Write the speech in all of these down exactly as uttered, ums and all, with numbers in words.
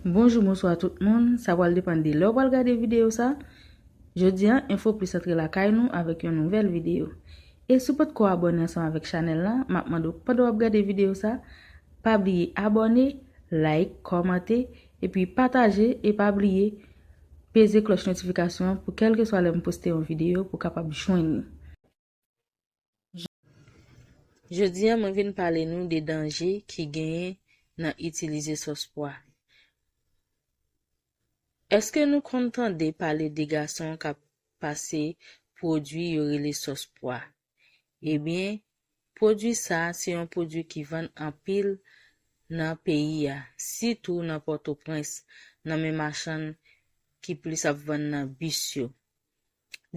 Bonjou, bonswa tout moun. Sa pral depann de lè w pral gade videyo sa. Jodi a, Enfo Plis antre lakay nou avèk yon nouvèl videyo. E si w potko abòne ansanm avèk chanèl la, m ap mande w pandan w ap gade videyo sa, pa bliye abòne, like, kòmante, epi pataje, e pa bliye peze klòch notifikasyon an pou kèlkeswa lè m poste yon videyo pou w kapab jwenn li. Jodi a, mwen vin pale nou de danje ki genyen nan itilize sòs pwa. Èske nou konn tande pale de gason k ap pase pwodui yo rele sòs pwa? Ebyen, pwodui sa a se yon pwodui ki vann anpil nan peyi a, sitou nan Pòtoprens, nan men machann ki plis ap vann nan bis yo.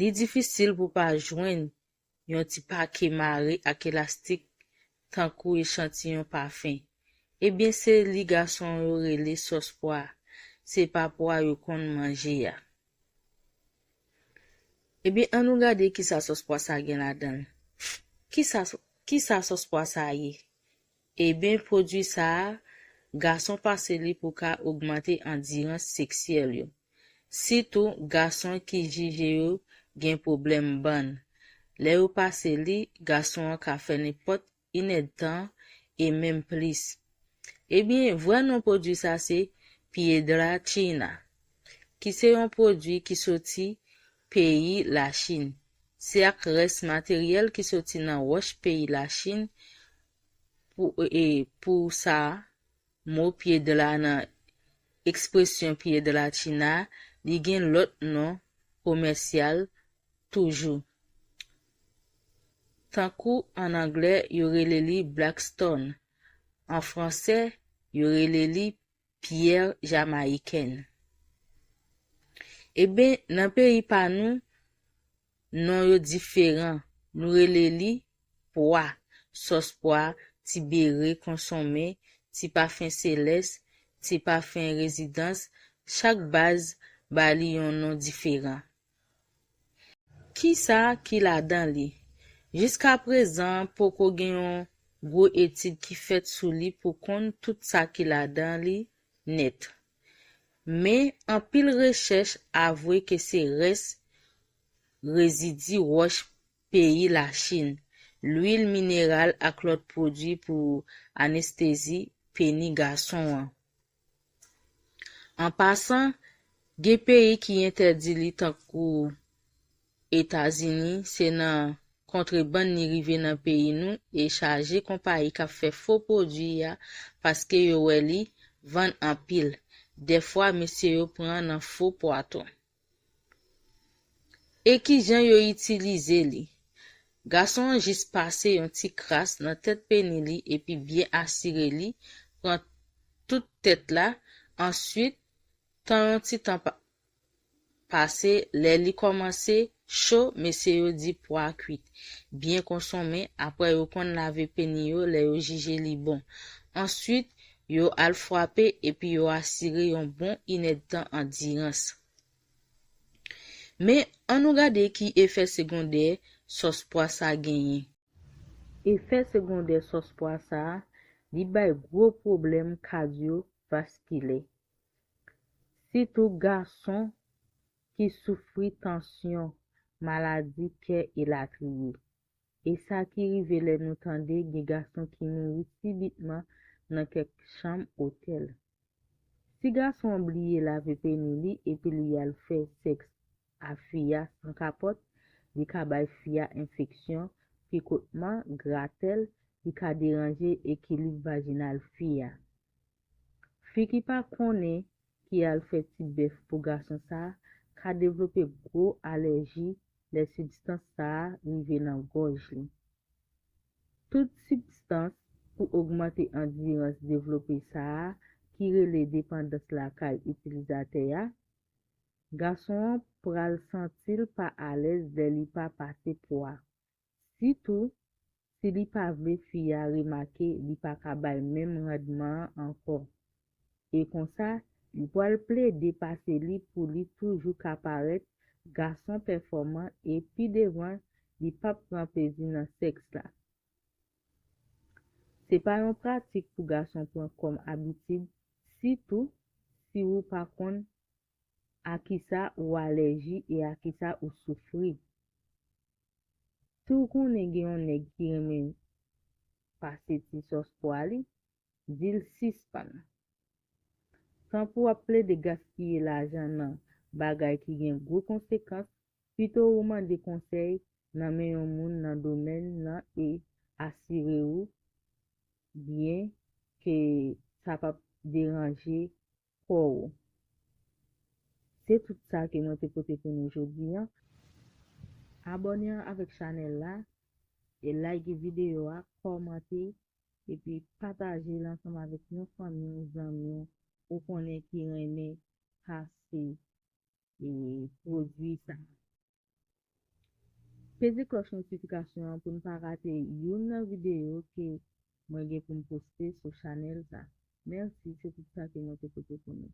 Li difisil pou w pa jwenn yon ti pake mare ak elastik tankou echantiyon pafen. Ebyen, se li gason yo rele sòs pwa. Se pa pwa yo konn manje a. Ebyen, ann nou gade kisa sòs pwa sa gen ladan l. Kisa, kisa sòs pwa sa ye? Ebyen, pwodui sa a, gason pase li pou ka ogmante andirans seksyèl yo. Sitou gason ki jije yo gen pwoblèm bann. Lè yo pase li, gason an ka fè nenpòt inèdtan e menm plis. Ebyen, vrè non pwodui sa se Piedra China, ki se yon pwodui ki soti peyi Lachin. Se ak rès materyèl ki soti nan wòch peyi Lachin pou, e, pou sa, mo piedra nan ekspresyon Piedra China, li gen lòt non komèsyal toujou. Tankou an anglè, yo rele li Blackstone. An fransè, yo rele li Pierre Jamaïcaine. Eben, nan peyi pa nou, non yo diferan. Nou rele li pwa, sòs pwa, ti bere konsonmen, ti pafen selès, ti pafen rezidans, chak baz ba li yon non diferan. Kisa ki ladan li? Jiskaprezan, poko gen yon gwo etid ki fèt sou li pou konn tout sa ki ladan li nèt. Men, anpil rechèch avwe ke se rès rezidi wòch peyi Lachin, lwil mineral ak lòt pwodui pou anestezi peni gason an. An pasan, gen peyi ki entèdi li tankou Etazini, se nan kontrebann li rive nan peyi nou e chaje konpayi k ap fè fo pwodui a paske yo wè li vann anpil. Dèfwa, mesye yo pran nan fo pwa tou. E kijan yo itilize li? Gason an jis pase yon ti kras nan tèt peni li epi byen asire li, pran tout tèt la, answit, tan yon ti tan pa, pase, lè li kòmanse cho, mesye yo di pwa kwit, byen konsonmen, apre yo konn lave peni yo lè yo jije li bon. Answit, yo al frape epi yo asire yon bon inèdtan andirans. Men, ann nou gade ki efè segondè sòs pwa sa genyen. Efè segondè sòs pwa sa, li bay gwo pwoblèm kadyovaskilè. Sitou gason ki soufri tansyon, maladi kè elatriye. E sa ki rive lè nou tande gen gason ki mouri sibitman nan kèk chanm otèl. Si gason an bliye lave peni li epi li al fè sèks a fi a san kapòt, li ka bay fi a enfeksyon, pikotman, gratèl, li ka deranje ekilib vajinal fi a. Fi ki pa konnen ki al fè ti bèf pou gason sa ka devlope gwo alèji lè sibstans sa a rive nan gòj li. Tout sibstans pou ogmante andirans devlope sa a ki rele depandans lakay itilizatè a, gason an pral santi l pa alèz lè li pa pase pwa. Sitou, si li pa vle fi a remake li pa ka bay menm randman an ankò. E konsa, li pral plede pase li pou li toujou ka parèt gason pèfòman e pi devan li p ap pran plezi nan sèks la. Se pa yon pratik pou gason pran kòm abitid, sitou si ou pa konn a kisa ou alèji e a kisa ou soufri. Si w konnen gen yon nèg ki renmen pase ti sòs pwa li, di l sispann. Tan pou w ap plede gaspiye lajan nan bagay ki gen gwo konsekans, pito ou mande konsèy nan men yon moun nan domèn nan e asire w byen ke sa p ap deranje kò w. Se tout sa ke mwen te pote pou nou jodi a. Abòne avèk chanèl la e like videyo a, kòmante epi pataje l ansanm avèk yon fanmi, yon zanmi w ou konnen ki renmen pase e pwodui sa. Peze klòch notifikasyon an pou n pa rate youn nan videyo ke mwen gen pou m poste sou chanèl sa. Mèsi, se tout sa ke mwen te pote pou nou.